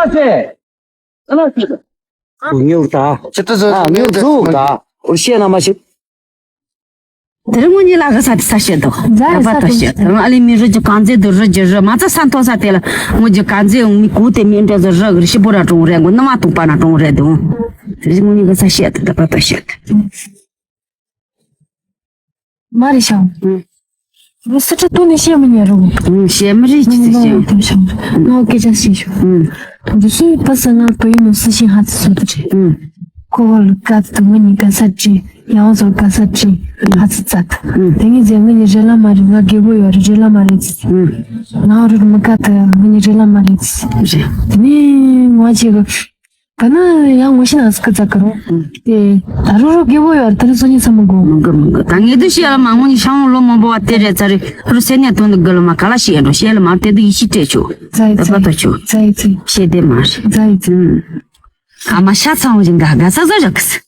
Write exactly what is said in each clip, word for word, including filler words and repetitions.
ཨ་ཙེ། ཨ་ན་ཙེ། ཉོ་ད། ཅི་ཏུ་ཟོ། ཨ་ཉོ་ཟོ་ད། འོ་ཤེས་ན་མ་ཤེས། དེ་རིང་ངོ་གཉིས་ལ་ག་ས་དེ་ས་བཤད་དོ། ཛ་ཡ་ས་ཏོ་བཤད། དེ་རིང་ཨ་ལི་མི་རུ་གྱི་གང་ཚེ་དུ་རུ་གྱི་རུ་མ་ཚ་ས་མཐོ་ས་དེ་ལ་ངོ་གྱི་གང་ཚེ་འོང་མི་གུ་དེ་མི་འདྲ་ཟོ་རུ་གི་ཤི་པོ་ར་གྲོང་རེ་གོ་ནི་མ་ཐུག་པ་ན་གྲོང་རེ་དུ། དེ་རིང་ངོ་གཉིས་ག་ས་བཤད་དེ་ད་པ་ཏོ་བཤད། མ་རེད་ཤང་། ཨུ། ངས་སི་ཁྲི་ཏུ་ནས་བཤད་མི་ཉན་རུང་། ཨུ། བཤད་མི་རེད་ཅི་ཟིག་བཤད། ངས་ཏུ་ཤང་། ངའི་སྐད་ཆ་ཤེས་ཤོག་ཨུ། ཐོག་ཏུ་སུའི་པ་ས་ང་བོད་ཡིག་ནང་སི་ཤིང་ཧ་ཙི་སོ་ཏུ་རེད། ཨུ། ཁོ་བོ་ལ་ཀ་ཏུ་ངོ་གཉིས་ག་ས་ཅི་ཡང་བཟོ་ག་ས་ཅི་ཧ་ཙི་ཙ་ཏུ། ཨུ། དེ་ངས་ཟེར་ངོ་གཉིས་རེ་ལ་མ་རེད། ང་རྒད་པོ་ཡོད་རེད། རེ་ལ་མ་རེད་ཙི། ཨུ། ང་རུ་མི་ཀ་ཏུ་ངོ་གཉིས་རེ་ལ་མ་རེད་ཙི། རེད། དེ་ནས་ང་ཅིག་གི་ད་ནི་ཡང་ངོ་ཤེས་ན་སྐུ་ཚ་ཀི་རུ། ཨུ། དེ་ད་རུ་རུ་རྒད་པོ་ཡོད་རེད། ད་རུ་སོ་ཉིས་ས་མི་དགོས། མི་དགོས་མི་དགོས། ད་ངས་དུ་བཤད་ལ་མ་ངོ་ནི་ཤང་ལོ་མང་པོ་བ་དེ་རེད་ཚ་རེད། རུ་སེ་ནས་དོན་དུ་དགོས་ལ་མ་ག་ལ་བཤད་འགྲོ་བཤད་ལ་མ་དེ་དུ་ཡིད་ཆེས་སྤྲད་ཆོག་ཙ་ཡི་ད་ཙི། པ་ད་ཆོག་ཙ་ཡི་ཙི། བཤད་དེ་མ་རེད། ཙ་ཡི་ཙི། ཨུ། ཨ་མ་ཤ་ཚང་བ་ཞིག་འགའ་འགའ་ས་ས་རག་གི་སི།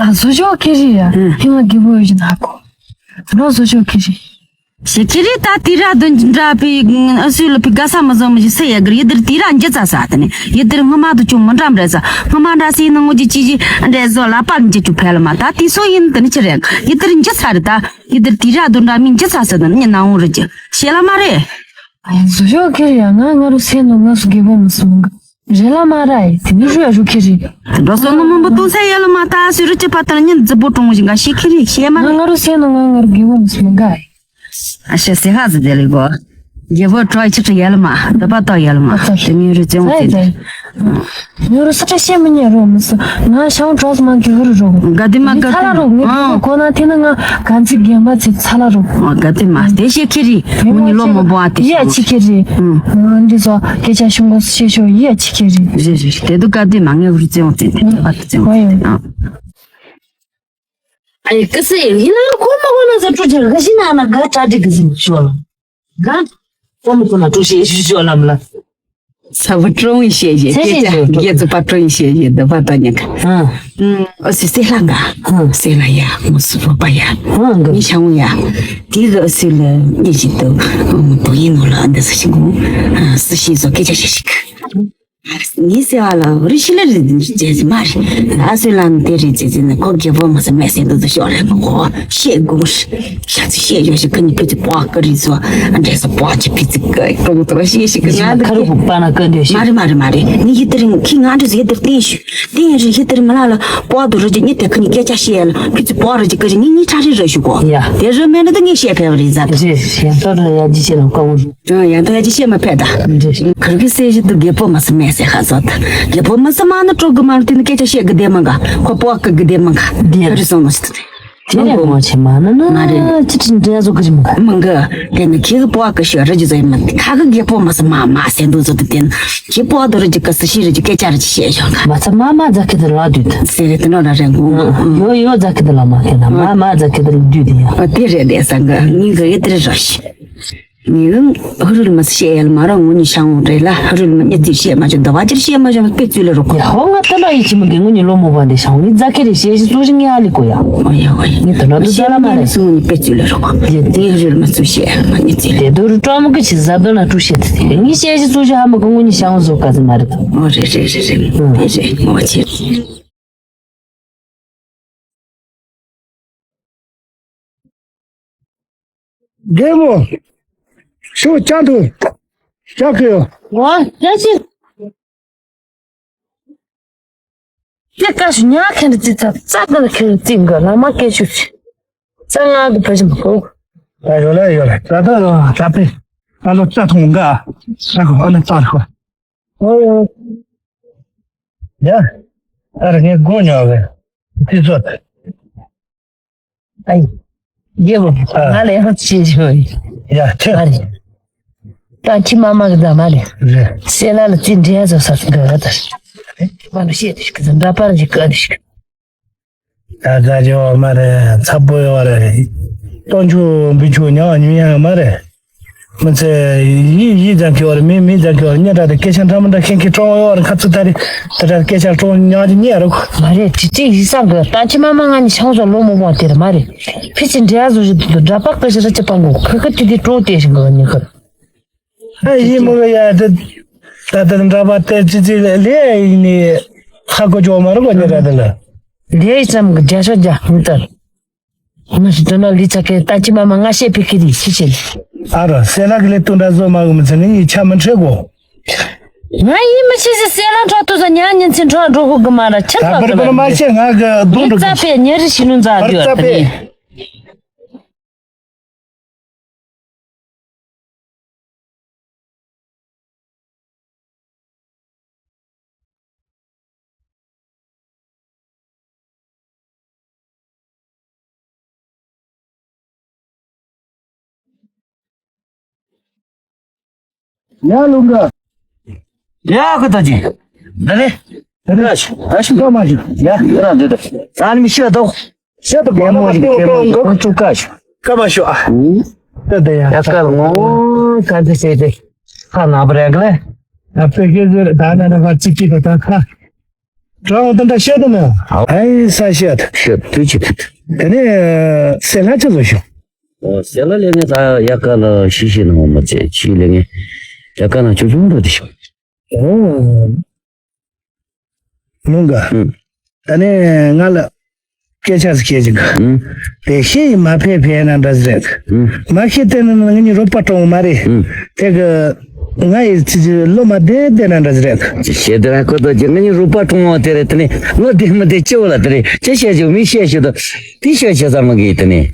ཨ་བཟོ་ཆོག་ཁེ་རེད་ཡ། ཧི་མ་རྒད་པོ་ཡོད་ཅིག་ན་གོ། རོ་བཟོ་ཆོག་ཁེ་རེད། ཞེ་ཁེ་རེད་ད་དེ་ར་དོན་འདྲ་པའི་ཨ་སུས་ལ་པའི་དགའ་ས་མ་བཟོ་མི་ཞིག་སེ་ཡ་གི་ཡི་དེར་དེ་ར་འཇི་ཚ་ས་དེ་ནི་ཡི་དེར་སྔོན་མ་དུ་ཅུང་མི་འདྲ་མི་རེད་ས་སྔོན་མ་འདྲ་སི་ནི་ངོ་ཅི་ཅི་ཅི་འདྲ་བཟོ་ལ་པ་མི་འཇི་ཅུ་ཕལ་མ་ད་དེ་སོ་ཡིན་དེ་ནི་ཅི་རེད་ཡི་དེར་འཇི་ཚ་རེད་ད་ཡི་དེར་དེ་ར་དོན་འདྲ་མི་འཇི་ཚ་ས་དེ་ནི་ནང་འོང་རེད་ཅི་ཤེས་ལ་མ་རེད། ཨ་ཡ་བཟོ་ཆོག་ཁེ་རེད་ཡ། ང་ང་རུ་སེ་ནོ་ང་སུ་རྒད་པོ་མི་སུ་གི་རེ་ལ་མ་ར་ཡི་དེ་ནི་རུ་ཡ་རུ་ཁེ་རེད། འགྲོ་སོང་ནི་མང་པོ་གཏོང་ས་ཡ་ལ་མ་ད་སུ་རུ་ཅི་པ་ཏར་ཉིན་རྫི་པོ་གྲོང་བཞིན་ག་ཤེས་ཁེ་རེད་ཤེས་མ་ང་རེད། ང་རུ་སེ་ནོ་ང་ང་རུ་རྒད་པོ་མི་སུ་མི་ག་ཡི། ཨ་ཤ་སེ་ཧ་ཟི་དེ་རེད་གོ། རྒད་པོ་གྲོགས་ཆི་ཁྲི་ཡ་ལ་མ་ད་པ་ཏོ་ཡ་ལ་མ་དེ་ནི་རུ་ཅི་འོང་ཙི་དེ། ཉོ་རུ་སི་ཁྲ་ཤེས་མི་ཉན་རོ་མི་སི། ང་ཤང་གྲོགས་མ་གི་ཧུ་རུ་རོ། ག་དེ་མ་ག་ཚ་ལ་རོ་ངའི་ཨང་གོ་ན་དེ་ན་ང་ག་ཚི་རྒན་པ་ཚི་ཚ་ལ་རོ། ཨ་ག་དེ་མ་དེ་ཤེས་ཁེ་རི། ངུ་ནི་ལོ་མོ་བོ་ཨ་དེ་ཡ་ཤེས་ཆི་ཁེ་རི། ཨང་འདི་ཚོ་སྐད་ཆ་ཤུང་གོ་ཤེས་ཤོ་ཡ་ཆི་ཁེ་རི། རེ་རེ་དེ་དུ་ག་དེ་མ་ངའི་ཧུ་རུ་ཙེ་འོང་ཙེ་ཨ་ཙེ་འོང་ཙེ། ཨ་ཡི་ཀི་སི་ཡི་ལ་ཁོ་མ་གོ་ན་ཟ་ཁྲུ་ཆ་ག་ཤི་ན་ན་ག་ཏྲ་ཏི་གི་ཟིན་ཤོ་ལ། ག་ཁོ་མ་གོ་ན་ཏྲུ་ཤེ་ཤུ་ཤོ་ལ་མ་ལ། ས་བ་ཀྲོང་ཡི་ཤེས་ཤེས་ཚེ་སྐད་ཆ་ཤེས་ཤེས་རྒྱལ་ཚོ་པ་ཀྲོང་ཡི་ཤེས་ཤེས་འདི་པ་ཏོ་ཉག་ཨ་ཨ་སི་སི་ལ་ག་ཨ་སི་ལ་ཡ་མོ་སི་བོ་པ་ཡ་ཨ་ག་མི་ཤ་བོ་ཡ་དེ་ག་སི་ལ་ཉེ་ཞིག་ཏུ་ཨ་མོ་དུ་ཡིན་ནོ་ལ་འདི་ས་ཤི་གུ་ཨ་སི་ཤི་ཟོ་སྐད་ཆ་ཤེས་ཤིག་ངའི་སེ་བ་ལ་རི་ཤི་ལ་རི་རྗེས་མ་རེད། ཨ་སུ་ལ་དེ་རེད་ཅེས་ཟེར་ནས་ཁོ་རྒད་པོ་མ་ཟེར་མེད་སེ་འདུག་ཏུ་ཤོག་རེད་མ་གོ་ཤེས་དགོས་ཤ་ཚི་ཤེས་ཡོད་ཤི་ཁ་ཉི་ཕི་ཚི་པོ་ཀ་རི་ཚོ་འདྲེས་སོ་པོ་ཅི་ཕི་ཚི་ཀ་ཀྲོང་ཏོ་ཤེས་ཤི་ཀ་ང་ཁ་རུ་བུག་པ་ན་ཀ་འདོད་ཤི་མ་རེད་མ་རེད་མ་རེད་ངས་ཡི་དེ་རིང་ཁི་ང་འདྲ་ཟེར་དེར་བསྟན་ཤུ་བསྟན་རི་ཡི་དེར་མི་ལ་ལ་པོ་དུ་རི་ཅི་ཉི་དེ་ཁ་ཉི་སྐད་ཆ་ཤེས་ཡ་ལ་ཕི་ཚི་པོ་རི་ཅི་ཀ་རི་ཉི་ཉི་ཁྲ་རི་ར་ཤུ་གོ་ཡ་དེ་རི་མེད་ན་ད་ངས་ཤེས་ཕེ་བ་རི་ཟ་རེད་ཡ་ཏོ་ར་ཡ་ཇི་ཤེས་ལ་ཀ་འུ་རུ། ཡང་ད་ཡ་ཅི་བཤད་མ་ཕེད་ད། འདྲེ། གར་གི་སེ་ཞི་དུ་རྒད་པོ་མ་སུ་མེད་སེ་ཧ་ཟོ་ད། རྒད་པོ་མ་སུ་མ་ནི་ཀྲོ་གི་མ་རུ་དེ་ནི་སྐད་ཆ་བཤད་གི་བསྡད་མ་ག་ཁོ་པོ་ཨ་ཀི་གི་བསྡད་མ་ག་བསྡད་ག་རི་སོང་ནོ་ཞི་ད། དེ་ནས་ངོ་ཆེ་མ་ན་ན་མ་རེད། ཅི་ཁྲི་འདྲེ་བཟོ་གི་རི་མ་ག་མ་ག་དེ་ནི་ཁྱེད་གི་པོ་ཨ་ཀི་ཤོད་རི་ཇི་ཟོ་ཡི་མ་ཁ་གི་རྒད་པོ་མ་སུ་མ་མ་སེ་འདུ་ཟོ་དུ་དེ་ནི་ཁྱེད་པོ་ཨ་དུ་རི་ཇི་ཀ་སི་ཤི་རི་ཇི་སྐད་ཆ་རི་ཇི་བཤད་ཤོད་ག་མ་ཚ་མ་མ་ཛ་ཁི་དུ་ལ་དུ་ད། སེ་རི་དུ་ནོ་ལ་རེ་ངུ་ཡོ་ཡོ་ཛ་ཁི་དུ་ལ་མ་ཁེ་ན་མ་མ་ཛ་ཁི་དུ་ལ་དུ་དེ་ཡ། ཨ་དེ་རེད་དེ་སང་ག་ངི་ག་ཡི་དེ་རི་ར་ཤི། ངའི་ཧུ་རུལ་མ་སི་བཤད་ཡལ་མ་ར་ངུ་ནི་ཤང་འོང་རེ་ལ་ཧུ་རུལ་མ་ཉི་ཙི་བཤད་མ་བྱུང་ཟླ་བ་ཅིར་བཤད་མ་བྱུང་དཔེ་ཚུལ་ལ་རོགས་གོ། ཡ་ཧོ་ང་ད་ལ་ཡི་ཅི་མ་གི་ངུ་ནི་ལོ་མོ་བ་འདི་ཤང་ངི་ཛ་ཁེ་རེ་བཤད་ཤི་སུ་ཞི་ངི་ཨ་ལི་གོ་ཡ། ཨོ་ཡ་ཨོ་ཡ། ངི་ད་ལ་དུ་ཛ་ལ་མ་རེ། སུ་ངུ་ནི་དཔེ་ཚུལ་ལ་རོགས་གོ། ཡ་དེ་ཧུ་རུལ་མ་སུ་བཤད་ཡལ་མ་ཉི་ཙི་ལ། དེ་དུ་རུ་ཀྲོ་མོ་གི་ཆི་ཟ་དོ་ན་ཀྲུ་བཤད་དེ་དེ་ངི་བཤད་ཤི་སུ་ཞི་ཧ་མ་གི་ངུ་ནི་ཤང་བཟོ་ག་ཟི་མ་རེ་དུ། ཨོ་རེ་རེ་རེ་རེ། དེ་རེ་ངོ་ཆེ། རྒན་མོ། ཤོག་ཅང་དུ། ཅང་གི་ཡོ། ཝ་ཅ་ཅི། ཀྱེ་ཀ་ཤུ་ཉག་ཁེན་རི་ཙི་ཙ་ཙ་ག་ལ་ཁེན་རི་ཙི་འགའ་ལ་མ་ཀེ་ཤུ་ཅི། ཙ་ང་གི་བ་ཞིམ་གོ། ད་ཡོ་ལ་ཡོ་ལ་ད་ད་ད་པེ། ཨ་ལོ་ཙ་ཐོང་ག་ཨ་ཁོ་ཨ་ན་ཙ་ཁོ། ཨོ། ཡ། ཨ་ར་ངས་དགོངས་མྱོང་བས། དེ་ཚོ། ཨའི། རྒྱལ་པོ། ང་ལ་ཡང་ཅི་ཞུ་ཡི། ཡ་ཁྱོད། མ་རེད། ད་ཁྱི་མ་མ་གི་ད་མ་རེད། རེད། སེ་ལ་ལ་ཙི་འདྲེ་ཟ་ས་སུ་འདྲ་ད། མ་ལ་ཤེས་དུ་ཞིག་གི་འདྲ་པར་ཞིག་ག་དུ་ཞིག་ད་ད་ཇོ་མ་རེད། ཚ་པོ་ཡོད་རེད། སྟོན་ཆུ་འབུ་ཆུ་ཉག་ཉུང་ཡང་མ་རེད། མི་ཚེ་ཡིད་ཡིད་ཙམ་གྱི་བར་མི་མི་ཙམ་གྱི་བར་སྙན་གྲགས་དེ་སྐད་ཆ་འདྲ་མི་འདྲ་ཤེས་མཁན་གྲོང་ཡོད་རེད། ཁ་ཚུ་ད་རེད་དེ་འདྲ་སྐད་ཆ་གྲོང་ཉག་ཅིག་རྙེད་རོགས། མ་རེད་དྲི་དྲི་ཡིད་ཙམ་གི་ད་ཁྱི་མ་མ་ང་ནི་ཤང་བཟོ་ལོ་མོ་མོ་དེ་རེད་མ་རེད། ཕི་ཅི་འདྲེ་ཡ་བཟོ་ཞིག་འདུག་འདྲ་པག་ཀ་ཞིག་ར་ཅི་པང་གོ་ཁ་ཁ་དུས་དུས་གྲོང་དེ་ཞིག་གི་ཉི་ཁ། ཨ་ཡིད་མོ་གི་ཡ་དེ། ད་ལྟ་འདྲ་པ་ཏེ་ཅི་ཅི་ལས་ཡིན་ནི་ཧ་གོ་ཅོག་མ་རུ་གོ་ཉེ་ར་དེ་ལ། ལས་ཙམ་གྱི་རྒྱ་ཤོག་རྒྱ་མི་ལྟར། ང་ཞིག་དོན་ལ་ལི་ཚ་ཁའི་ལྟ་ཅི་མ་མ་ང་ཤེས་པའི་ཁྱེད་རིགས་ཤི་ཤེས། ཨ་རོ་སེ་ལ་གི་ལས་དུ་འདྲ་བཟོ་མ་གི་མི་ཚེ་ནི་ཡི་ཆ་མི་འཕྲད་གོ། ང་ཡིན་མི་ཤེས་སི་སེ་ལ་འཕྲོ་ཏུ་ཟ་ཉ་ཉིན་ཚིན་འཕྲོ་འགྲོ་གོ་གི་མ་ར་ཆི་ད་འཕྲོ་པར་ཏུ་པར་མ་ལ་ཤེས་ང་གི་རྡུང་ལི་འགྲོ་ཚ་གི་པའི་ཉེ་རི་ཤི་ནུ་འཛའ་པར་རྒྱུ་ཚ་ཨ་པའི། ནི། ཡ་ལུང་ག་ཡ་ཁུ་ད་ཅི། ད་ལེ། ད་ལེ། ད་ཤི་ད་མ་ཤི། ཡ་ཡ་ར་འདི་ད། ད་ནི་མི་ཤི་ད། ཤི་ད་ག་མ་ཤི་ག་མ་ཤི། ཀུ་ཀ་ཤི། ཀ་མ་ཤི་ཨ། ད་ད་ཡ། ཡ་ཀ་ལ་ངོ་ཀ་འདི་ཟེར་ཏེ། ཁ་ན་བ་རེག་ལེ། ཡ་པེ་ཀེ་ཟེར་ད་ན་ན་བ་ཅི་ཅི་ད་ད་ཁ། ཀྲང་ད་ད་ཤི་ད་ན། ཨའི་ས་ཤི་ད། ཤི་དུ་ཅི་ད། ད་ནི་སེ་ལ་ཅི་བཟོ་ཤི། ཨོ་སེ་ལ་ལེ་ངེ་ད་ཡ་ཀ་ལ་ཤི་ཤི་ན་མ་ཚེ་ཅི་ལེ་ངེ་ཡ་ཀ་ན་ཅུ་ཅུང་རོ་དི་ཤི། ཨོ། མུང་ག་ཨུམ། ད་ནི་ང་ལ་སྐད་ཆ་ཟིག་བཤད་ཅིག་ག་ཨུམ། དེ་ཤེས་ཡིན་མ་ཕེ་ཕེ་ན་འདྲ་ཟིག་རེད། ཨུམ། མ་ཤེས་དེ་ནི་ང་གཉིས་རོགས་པ་གྲོངས་མ་རེད། ཨུམ། དེ་གི་ང་ཡི་ཚི་ཚི་བློ་མ་བདེ་བདེ་ན་འདྲ་ཟིག་རེད། ཅི་བཤད་དེ་ར་ཁོ་ཐག་ཅི་ང་གཉིས་རོགས་པ་གྲོངས་བ་དེ་རེད། དེ་ནི་བློ་བདེ་མི་བདེ་ཅི་བ་ལ་དེ་རེད། ཅི་བཤད་ཅི་མི་བཤད་ཤི་ད། དེ་བཤད་ཆེ་ས་མ་གི་དེ་ནི།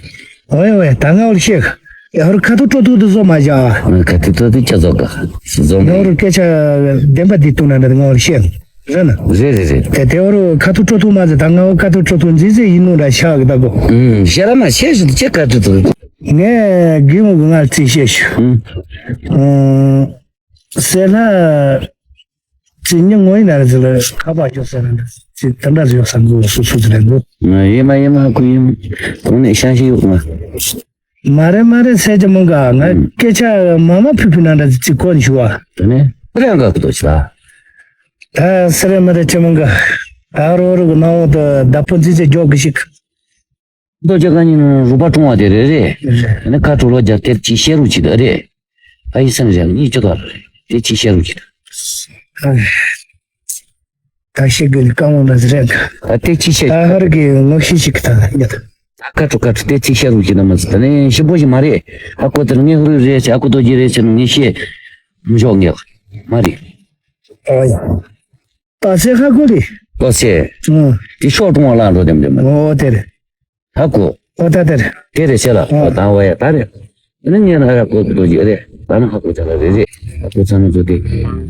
ཝེ་ཝེ་ད་ང་བར་ཤེས། ཡ་ཧོར་ཁ་ཐུག་སྤྲོ་ཐུག་ཏུ་བཟོ་མ་བྱ། ཁ་ཐུག་སྤྲོ་ཐུག་ཅི་བཟོ་ག་བཟོ་མེད། ཡ་ཧོར་སྐད་ཆ་བདེན་པ་འདི་ཐུག་ན་འདྲ་ང་བར་ཤེས། རེད་ན། རེད་རེད་རེད། དེ་དེ་ཧོར་ཁ་ཐུག་སྤྲོ་ཐུག་མ་ཟེར་ད་ང་བོ་ཁ་ཐུག་སྤྲོ་ཐུག་འཛི་འཛི་ཡིན་ནོ་འདྲ་ཤག་གི་ད་གོ། ཤེས་ར་མ་ཤེས་ཤི་ཅི་ཁ་ཐུག་ཐུག་ངས་དགེ་མོ་གི་ང་རྩིས་ཤེས་ཤི། སེ་ལ། ཅི་ཉིན་ངོ་ཡིན་ན་རེད་ཟེར་ལ་ཁ་པར་ཤོག་ཟེར་ན་འདྲ་ཅི་ད་འདྲ་ཟེར་ཡོད་ས་འགོ་སུ་སུ་ཟེར་ལ་འགོ། ཡེ་མ་ཡེ་མ་ཁུ་ཡིན། གོང་ནས་ཤང་ཤི་ཡོད་ང་། མ་རེད་མ་རེད་ཟེར་གྱི་མོ་ག་ང་སྐད་ཆ་མ་མ་ཕུ་ཕུ་ན་འདྲ་ཅི་གོ་ནི་ཞུ་བ། དེ་ནས་ཁུ་རེ་འགའ་ཁུ་དོ་ཞུ་བ། ད་སེ་རེད་མ་རེད་ཅི་མོ་ག་ད་རོ་རོ་གི་ནང་འོག་ཏུ་བདག་པོ་འཛི་ཟེར་འཇོག་གི་ཞིག་རྡོ་རྗེ་བཀའ་རྙིང་རུ་པ་གྲོང་བ་དེ་རེད་རེད། ཨ་ནི་ཁ་དྲུག་ལོ་བརྒྱ་དེབ་ཅིག་བཤད་རུ་ཅིག་ད་རེད། ཨ་ཡི་སེམས་རེད་གཉིས་ཅི་ད་རེད་དེ་ཅིག་བཤད་རུ་ཅིག་ད། ད་ཤི་གི་ཀ་མོ་ན་ཟི་རེད། ད་དེ་ཅིག་བཤད་ད་ཧར་གི་ངོ་ཤེས་ཤིག་ད་ཉེ་ད། ད་ཁ་དྲུག་ཁ་དྲུག་དེ་ཅིག་བཤད་རུ་ཅིག་ད་མ་ཟི་ད་ནི་ཞིམ་པོ་ཞིག་མ་རེད། ཨ་ཀོ་དེར་ངས་ཧུ་རུ་རེད་ཟེར་ཨ་ཀོ་རྡོ་རྗེ་རེད་ཟེར་ནས་ངས་བཤད་མི་ཆོག་ངས་མ་རེད། ཨོ་ཡ། ད་སེ་ཧ་གོ་རེད། ལོ་སེ། ཨོ། དེ་ཤོག་ཀྲུང་བ་ལ་འགྲོ་དེམ་དེམ། ཨོ་དེ་རེད། ཧ་གོ། ཨོ་ད་དེ་རེད། དེ་རེད་ཤེ་ལ། ཨོ་ད་བ་ཡ་ད་རེད། ཨ་ནི་ངས་ན་ཧ་གོ་གི་འདུག་ཅི་རེད། ད་ནི་ཧ་གོ་ཅ་ལ་རེད་རེད། ཧ་གོ་ཚང་མ་ཚོ་དེ།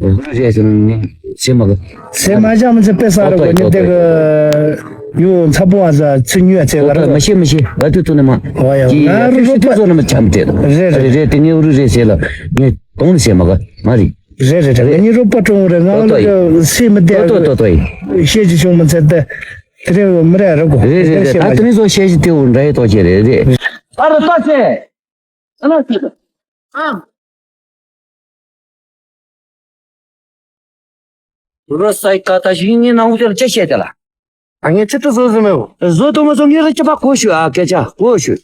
ཨོ་ཧུ་རེད་ཟེར་ནས་ཤེ་མ་གི། སེ་མ་ཅང་མི་ཚེ་དཔེ་ས་རུ་གོ་ནི་དེ་གི། ཡུ་ཚ་པོ་ཨ་ཟ་ཚི་ཉུ་ཚེ་ག་ར་མ་ཤེས་མ་ཤེས་ཨ་ཏུ་ཏུ་ནི་མ། ཨོ་ཡ་ང་རུ་རུ་པ། ཚོ་ནི་མ་ཆམ་དེ། རེད་རེད། རེད་རེད་དེ་ངས་ཧུ་རུ་རེད་ཟེར་ལ། ངས་དོང་ནི་ཤེ་མ་གི་མ་རེད། རེད་རེད་རེད། ངའི་རོགས་པ་གྲོང་རེད་ང་ལ་སེམས་མི་བདེ། ཏོ་ཏོ་ཏོ་ཡིན། ཤེས་ཀྱི་བྱུང་མི་ཚད་དེ། དེ་རེད་མི་རེད་རེད་གོ། རེད་རེད་རེད། ད་དེ་ནི་བཟོ་ཤེས་ཀྱི་དེ་འུ་འདྲ་ཡི་ཏོ་ཅེ་རེད་རེད། ཨ་རོ་ཏོ་ཅེ། ཨ་ན་ཅི། ཨ། རོ་སའི་ཀ་ད་ཞིག་ངའི་ནང་འུ་ཅེ་ལ་ཅི་བཤད་དེ་ལ། ཨ་ངས་ཅི་ཏུ་བཟོ་བཟོ་མེད་བོ། བཟོ་ཏུ་མ་བཟོ་ངས་ར་ཅི་པ་གོ་ཤུ་ཨ་སྐད་ཆ་གོ་ཤུ།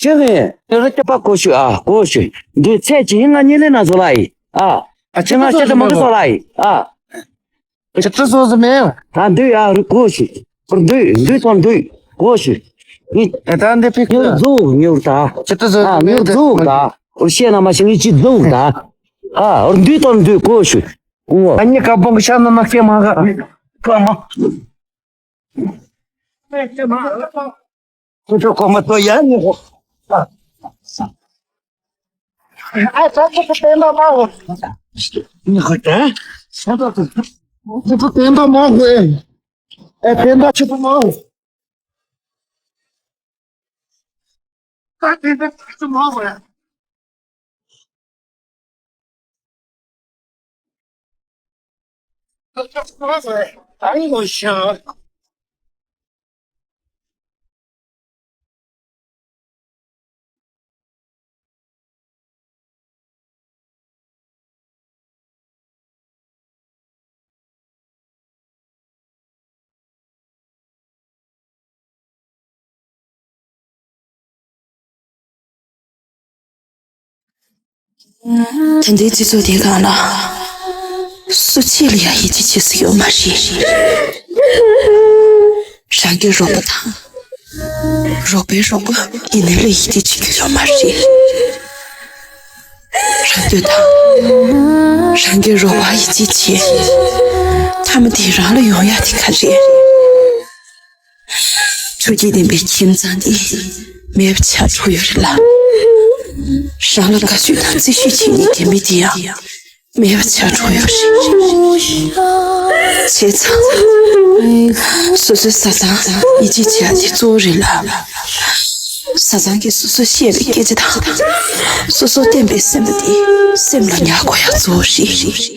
ཅི་ངས་རི་ཀྱ་པ་གོ་ཤུ་ཨ་གོ་ཤུ། འདི་ཚད་ཅི་ང་ཉི་ལེ་ན་བཟོ་ལ་ཡི་ཨ། ཨ་ཅི་ང་ཤ་ཏི་མ་གི་བཟོ་ལ་ཡི་ཨ། ཅི་ཏི་བཟོ་བཟོ་མེད། ད་འདི་ཨ་རི་གོ་ཤུ། འདི་འདི་དང་འདི་གོ་ཤུ། ངས་ཨ་ད་འདི་ཕིག་ངས་རྫོགས་ངས་ད། ཅི་ཏི་བཟོ་ཨ་ངས་མེད་རྫོགས་ད། འོ་བཤད་ན་མ་ཤེས་ངས་ཅི་རྫོགས་ད། ཨ་འདི་དང་འདི་གོ་ཤུ། འོ་ཨ་ཉི་ཀ་པོང་ཤ་ན་མ་ཤེས་མ་ག་ཀ་མ། ཁོ་ཚོ་ཁོ་མ་ཐོ་ཡ་ནི་ཧོ། ཨ་ཨ་ཚ་ཚ་ཚ་བསྟན་པ་མ་ཧོ། ནི་ཧོ་ཏེ། ཚ་ཚ་ཚ་ཚ་བསྟན་པ་མ་ཧོ་ཨེ། ཨེ་བསྟན་པ་ཆུ་པོ་མ་ཧོ། ཨ་བསྟན་པ་ཆུ་མ་ཧོ་ཨེ། ད་ལྟའི་སྤྱི་ཚོགས་འདིའི་སྒང་ལ་སུ་གཅིག་ལ་ཡང་ཡིད་ཆེས་བྱེད་ས་ཡོད་མ་རེད། རང་གི་རོགས་པ་དང་། རོགས་པའི་རོགས་པ་ཡིན་ནའི་ལ་ཡིད་ཆེས་བྱེད་རྒྱུ་ཡོད་མ་རེད། རང་འདོད་དང་། རང་གི་རོགས་པར་ཡིད་ཆེས་བྱེད། མཐའ་མ་དེ་རང་ལ་ཡོང་ཡག་དེ་ག་རེད། ཆོས་ཀྱི་བདེན་པའི་ཁྱིམ་ཚང་དེ་མེད་པ་ཆགས་འགྲོ་ཡོད་རེད་ལ། རང་ལ་དགའ་ཤོས་དང་བརྩི་ཤོས་བྱེད་མཁན་དེ་མི་དེ་ཡང་མེད་པ་ཆགས་འགྲོ་ཡོད་རེད། བྱས་ཙང་། སོ་སོའི་བཟའ་ཚང་ཡིད་ཆེས་བྱེད་ཡག་དེ་གཙོ་བོ་རེད་ལ། བཟའ་ཚང་གིས་སོ་སོར་བཤད་པའི་སྐད་ཆ་དང་། སོ་སོར་བསྟན་པའི་སེམས་པ་དེ་སེམས་ལ་ཉར་དགོས་ཡག་གཙོ་བོ་རེད།